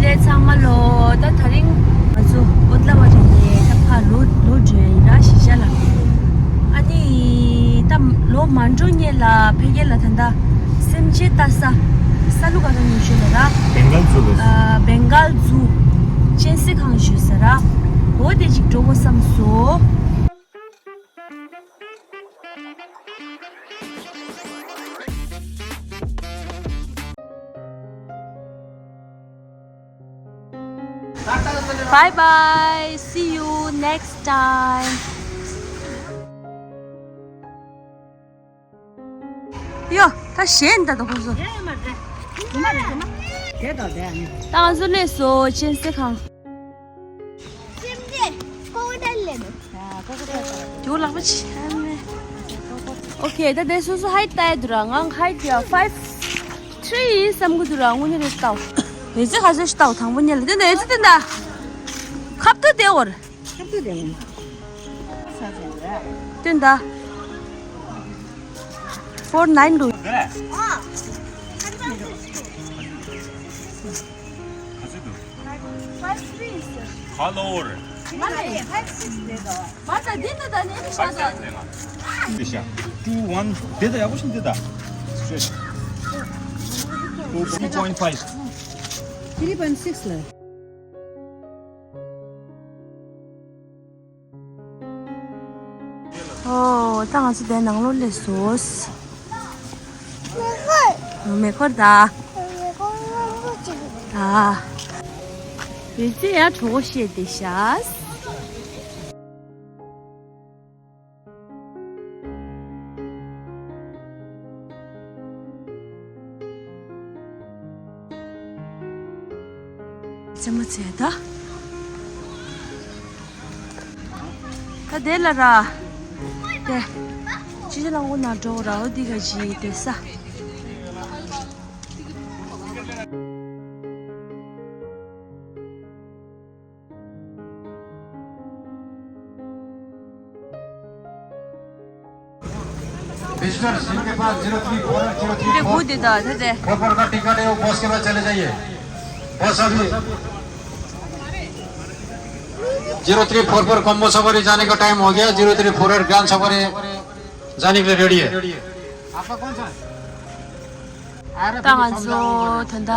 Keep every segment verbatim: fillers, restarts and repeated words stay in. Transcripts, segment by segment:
དེ་ཚང་མ་ལོ། ད་དེ་རིང་ང་ཚོ་ཨོ་ཏ་ལ་བ་རེད། ད་ཕར་ལོག་ལོག་འགྲོ་ཡ་ཡིན་ར། གཞིས་ཆགས་ལ། ཨ་ནི་ད་ལོག་མ་འགྲོ་སྔོན་ལ་ཕ་གི་ལ་ད་ལྟ་སེམས་ཅན་ལྟ་ས་ས་ལུ་ག་ར་ཉུང་ཤོས་ལ་ར། བེང་གལ་ཛུ་ལ། ཨ་བེང་གལ་ཛུ། གཅན་གཟན་ཁང་ཞུ་ས་ར། འོ་དེ་ཅིག་འགྲོ་དགོས་བསམ་སོང་། Bye bye. See you next time. ཡོ། ད་གཞན་ད་དོ་ཁོ་ཚོ། ད་ང་ཚོ་སླེབས་སོང་གཅན་གཟན་ཁང་། ཇོ་ལག་པ་ཆེ་མེ། ཨོ་ཁེ། ད་དེ་སོ་སོ་ཧའིཊ་ལྟ་ཡ་འདུག་ར། ང་ཧའིཊ་ཡ་ཕའིབ་ཐི་རི་ཡིན་བསམ་གི་འདུག་ར། དངོས་གནས་རེད་ལྟ། རེ་ཙེ་ག་ཚོད་ཞིག་ལྟ། དང་པོ་ཉལ་ལ་དེ་འདྲ་རེ་ཙེ་དེ་འདྲ་ཁབ་ཏུ་བསྡད་འོར། ཁབ་ཏུ་བསྡད་འོར། དེ་འདྲ། Four nine འདུག Five three is. Color. Two one. དེ་ད་ཡག་པོ་ཞིག་འདི་ད། Straight. Two point five. Three point six ལ། ཨོ། ད་ང་ཚོ་དེ་ནང་ལོགས་སླེབས་སོང་། མེ་འཁོར། མེ་འཁོར་ད། མེ་འཁོར་རླུང་བུ་ཅིག་ད། རེ་ཙེ་ཡ་གྲོད་ཁོག་བཤལ་བསྡད་ཤག་རྩེད་མོ་རྩེ་ད། ད་དེ་ལ་ར། དེ། སྤྱི་ཚོགས་རླངས་འཁོར་ནང་འགྲོ་ར། འོ་འདི་ག་ཅི་དེ་ས། विजिटर्स जिनके पास zero three four zero three four four पर का टिकट है, वो बस के बाद चले जाइए। बस अभी ज़ीरो थ्री फ़ोर पर कॉम्बो सफारी जाने का टाइम हो गया। Zero three four grand safari जाने के लिए रेडी है। आपका कौन सा है? ད་ང་ཚོ་ད་ལྟ་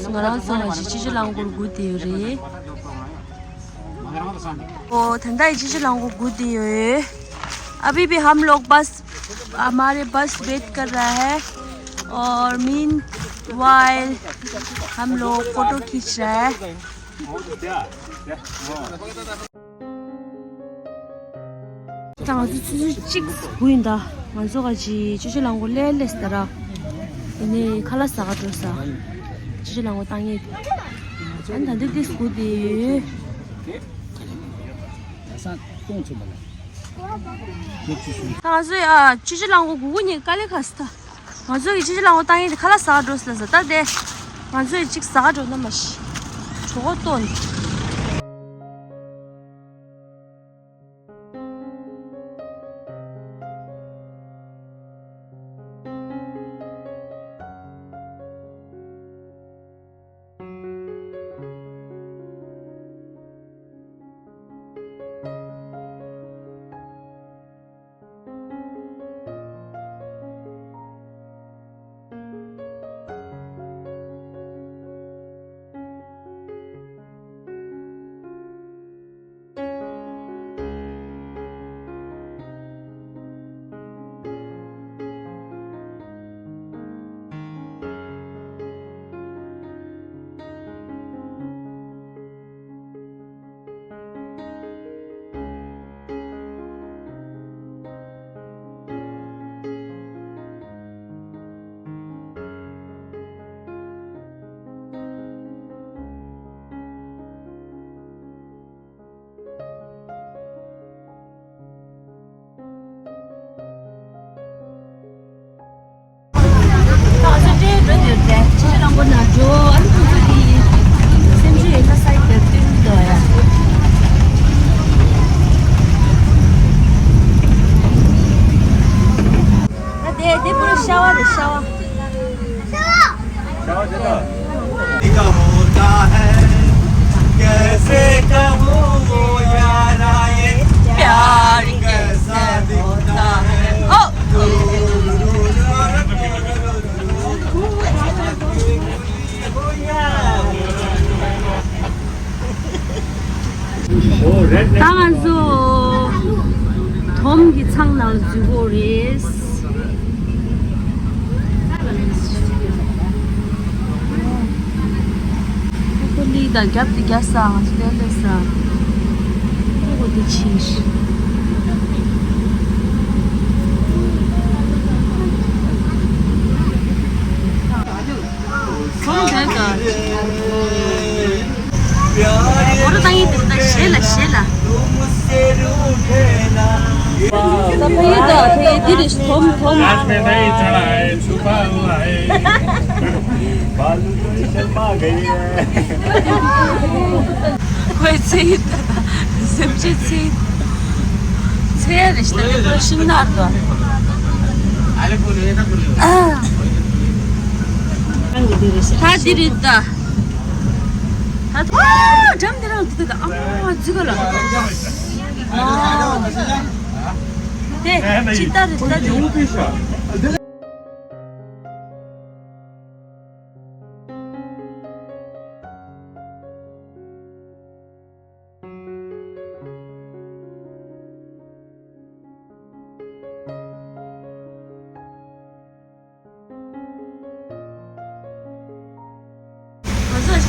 ང་རང་ཚོ་ང་ཅི་སྤྱི་ཚོགས་རླངས་འཁོར་སྒུག་བསྡད་ཡོད་རེད། ཨོ། ད་ལྟ་ཡི་སྤྱི་ཚོགས་རླངས་འཁོར་སྒུག་བསྡད་ཡོད། अभी भी हम लोग बस, हमारे बस वेट कर रहा है। और मीनवाइल हम लोग फोटो खींच रहा है। ད་ང་ཚོ་ཆུ་ཚོད་གཅིག་སྒུག་ཡིན་ད། ང་ཚོ་ག་ཅི་སྤྱི་ཚོགས་རླངས་འཁོར་སླེབས་སླེབས་ད་ར། ཡིན་ནའི་ཁ་ལག་ཟ་ག་འགྲོ་ས། སྤྱི་ཚོགས་རླངས་འཁོར་བཏང་ཡས། ཨ་ནི་ད་འདི་འདི་སྒུག་བསྡད་ཡོད། ད་ང་ཚོ་ཡ་སྤྱི་ཚོགས་རླངས་འཁོར་སྒུག་སྒུག་ནས་དཀའ་ལས་ཁག་སོང་ད། ང་ཚོ་ཡི་སྤྱི་ཚོགས་རླངས་འཁོར་བཏང་ཡས་དེ་ཁ་ལག་ཟ་ག་འགྲོ་ས་ལ་ཟ་ད་དེ། ང་ཚོ་ཡི་གཅིག་ཟ་ག་འགྲོ་ན་མ་ཤི། གྲོད་ཁོག་ལྟོགས་ནས། ད་ང་ཚོ་དོམ་གྱི་ཚང་ནང་འཛུལ་གོ་རེད། ཁོ་ལི་དང་རྒྱབ་ཏུ་རྒྱ་ས་ང་ཚོ་ལས་ལས་ས། ཁོ་དེ་ཕྱིན། ཁོང་དེ་ག་སྒོར་བཏང་ཡིན་འདུག་ད་ཞེ་ལ་ཞེ་ལ། ད་ཕ་ཡི་ད་ཕ་ཡི་འདི་རེད་དོམ་དོམ། आज मैं नहीं चढ़ा है, छुपा हुआ है। बालू तो शर्मा गई है। ཁོའི་ཚེ་ཡི་ད་ད་སེམས་ཅན་ཚེ་ཡི་ཚེ་རེ་ཞིག་ད་ལྟ་ཤིང་ནགས་དང་། ད་འདི་རེད་ད། ད་ཨ་འགྲམ་དེ་རང་དུ་ད་ཨ་མ་ཙི་ག་ལ། དེ་ཅི་ད་རེད་ད་དེ། ང་ཚོ་ཞལ་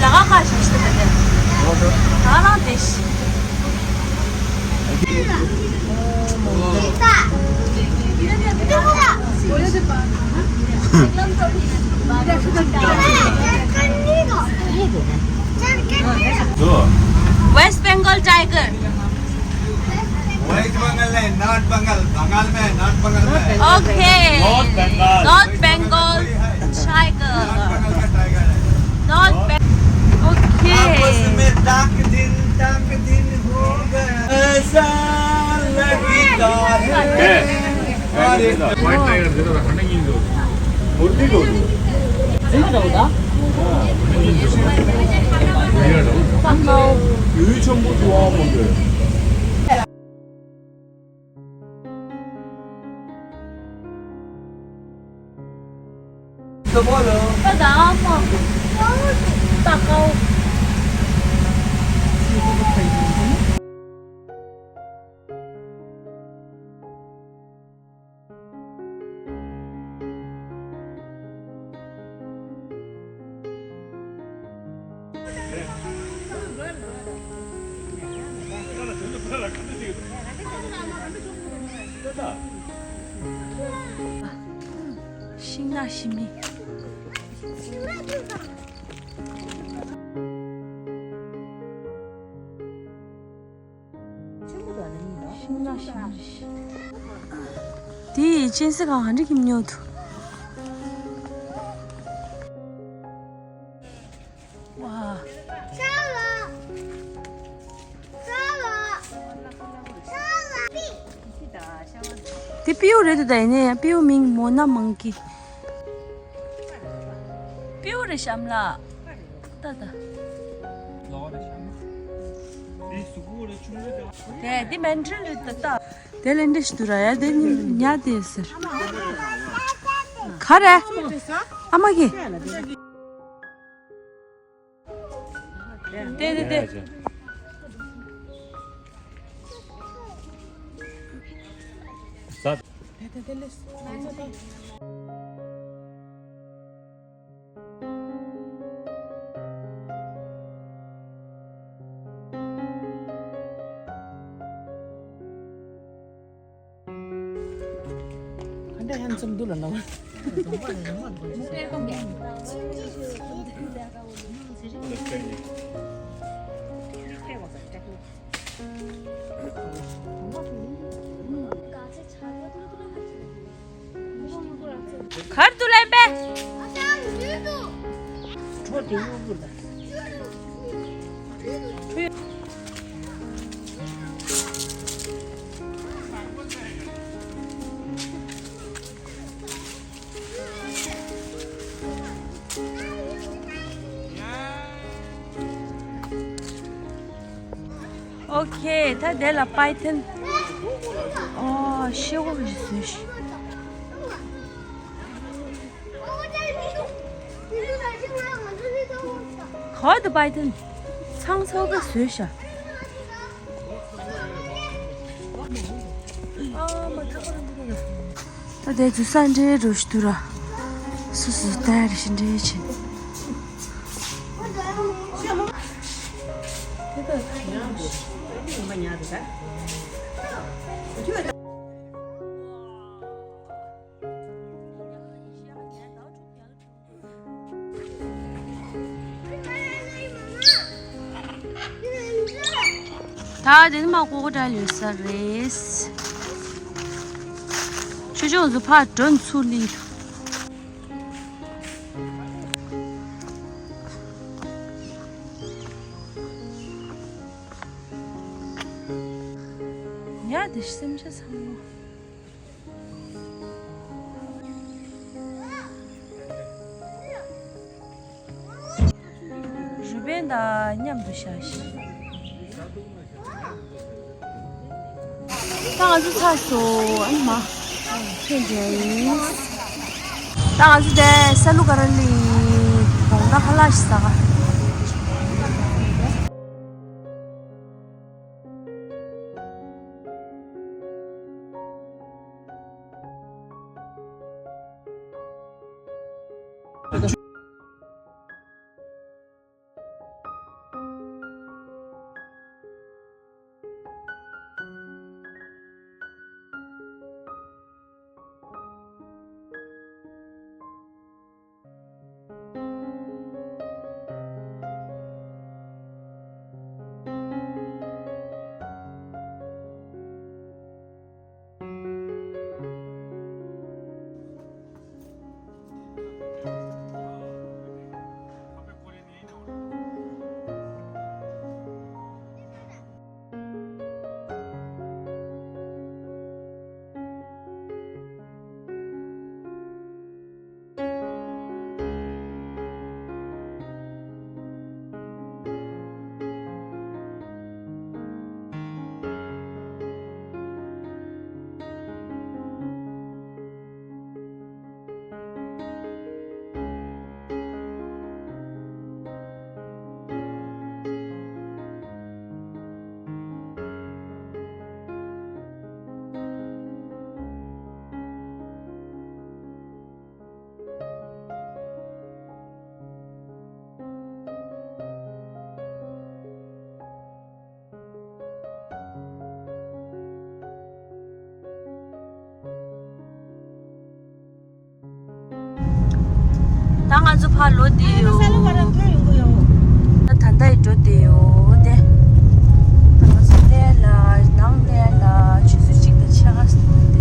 ཁ་ཁ་ཞིག་ཞིག་ཏུ་མེད་དེ། ད་ནང་དེ་ཞིག West Bengal tiger. West Bengal है, North Bengal, बंगाल में, North Bengal में। Okay. North Bengal। North Bengal tiger। North Bengal का tiger है। North Bengal। Okay। आपस में ताक दिन, ताक दिन हो गया। ऐसा लगता है। White tiger, मुर्दी को। ཤིང་ནགས་ཞི་མི། ཤིང་ནགས་ཞི་མི། དེ་ཡི་གཅན་གཟན་ག་འདྲ་གི་མྱོང་ཐུབ། ཝ། དེ་སྤྲེའུ་རེད་འདུག་ད་ཡིན་ནའི་སྤྲེའུ་མིང་མོ་ན་མང་ཀི། སྤྲེའུ་རེད་ཤམ་ལ། ད་ད། དེ་དེ་མེན་ཊལ་རེད་ད་ད། དེ་ལས་འདྲ་ཞིག་འདུག་ར་ཡ་དེ་ཉ་དེ་ཟེར། ག་རེ། ཨ་མ་གི། དེ་དེ་དེ། ག་འདྲ་ཧན་སམ་འདུག་ལ་ན། གར་དུ་ལེན་པས། ཨོ་ཁེ། ད་དེ་ལ་པའི་ཐན། ཨོ་ཤེ་བོ་རེ་བཟོས་ཤིག་ག་དུ་པའི་ཐན། ཚང་ཚོ་ག་བཟོས་ཤ། ད་དེ་ཚོ་ས་འདྲའི་འགྲོ་ཞིག་འདུག་ར། སུ་སུ་ལྟ་རེ་ཞིག་འདྲའི་ཆེ། ད་དེ་ནི་མ་ཀོ་ཀོ་ཌ་ལོས་ས་རེད། ཆུ་ཆུང་ཚོ་ཕར་འགྲོ་ཚུར་ལི། ཡ་དེ་སེམས་ཅན་ཚང་མ། རུས་སྦལ་དང་མཉམ་དུ་བཞག་ཤིང་། ད་ང་ཚོ་ཚར་སོང་། ཨ་ནི་མ་ཁྱོད་འདྲ་ཡིན། ད་ང་ཚོ་དེ་ས་ལུ་ཀ་ར་ལི་དགོང་དག་ཁ་ལག་ཞིག་ཟ་ག་ད་ང་ཚོ་ཕར་ལོག་བསྡད་ཡོད། ད་ད་ལྟ་ཡི་འགྲོ་བསྡད་ཡོད་དེ། ད་ང་ཚོ་སླེབས་ལ་ནང་སླེབས་ལ་ཆུ་ཚོད་གཅིག་དང་ཕྱེད་ཀ་སོང་སྟེ།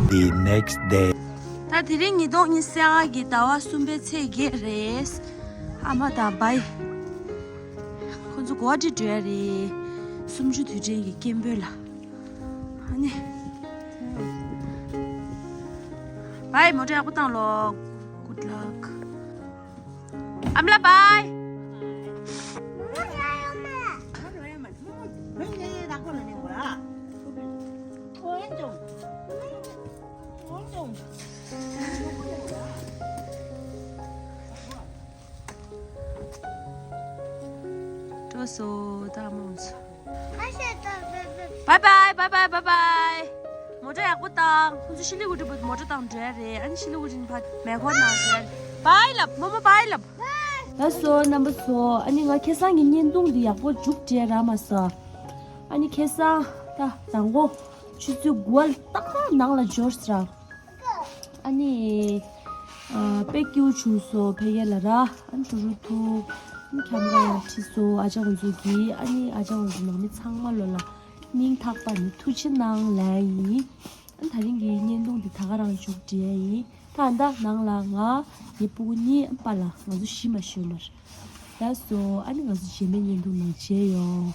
The next day. ད་དེ་རིང་ཉིས་སྟོང་ཉི་ཤུ་རྩ་ལྔ་གི་ཟླ་བ་གསུམ་པའི་ཚེས་བརྒྱད་རེད། ཨ་མ་དང་བའི་ཁོང་ཚོ་གོ་བ་ཏི་འགྲོ་ཡ་རེད། གསུམ་བཅུ་དུས་དྲན་གྱི་སྐད་འབོད་ལ། ཨ་ནི། བའི་མོ་ཊ་ཡག་པོ་བཏང་ལོ། Good luck. ཨ་མ་ལགས་བའི། འགྲོ་སོང་ད་མོ་ཚོ། Bye bye, bye bye, bye bye. མོ་ཊ་ཡག་པོ་བཏང་། ཁོང་ཚོ་ཤི་ལི་གུ་ཊི་བར་མོ་ཊ་བཏང་འགྲོ་ཡ་རེད། ཨ་ནི་ཤི་ལི་གུ་ཊི་ནས་ཕར་མེ་ཁོ་ནང་འགྲོ་ཡ་རེད། བའི་ལབ། མོ་མོ་བའི་ལབ། ལགས་སོ་རྣམ་པ་ཚོ། ཨ་ནི་ང་ཁ་སང་གི་བརྙན་ཐུང་འདི་ཡག་པོ་མཇུག་སྒྲིལ་རག་མ་སོང་། ཨ་ནི་ཁ་སང་ད་དང་པོ་ཆུ་ཚོད་དགུ་པ་ལ་ཏག་ཏག་ནང་ལ་འབྱོར་སོང་ར། ཨ་ནི། ཨ། དཔེ་སྐྱིད་པོ་བྱུང་སོང་ཕ་གི་ལ་ར། ཨ་ནི་ཀྲུ་རུ་ཐུག་ཨ་ནི་ཁྱམས་ར་ཡང་ཁྲིད་སོང་ཨ་ཅག་ང་ཚོ་གིས། ཨ་ནི་ཨ་ཅག་ང་ཚོ་ནང་མི་ཚང་མ་ལོ་ལ་སྙིང་ཐག་པ་ནས་ཐུགས་རྗེ་གནང་ལབ་ཡིན། ཨ་ནི་ད་རིང་གི་བརྙན་ཐུང་འདི་ད་ག་རང་མཇུག་སྒྲིལ་ཡ་ཡིན། ད་ད་ནང་ལ་ང་ངའི་སྤུ་གུ་གཉིས་པཱ་ལགས་ང་ཚོ་བཞི་མ་ཤོད་མར། ལགས་སོ། ཨ་ནི་ང་ཚོ་རྗེས་མའི་བརྙན་ཐུང་ནང་མཇལ་ཡོང་།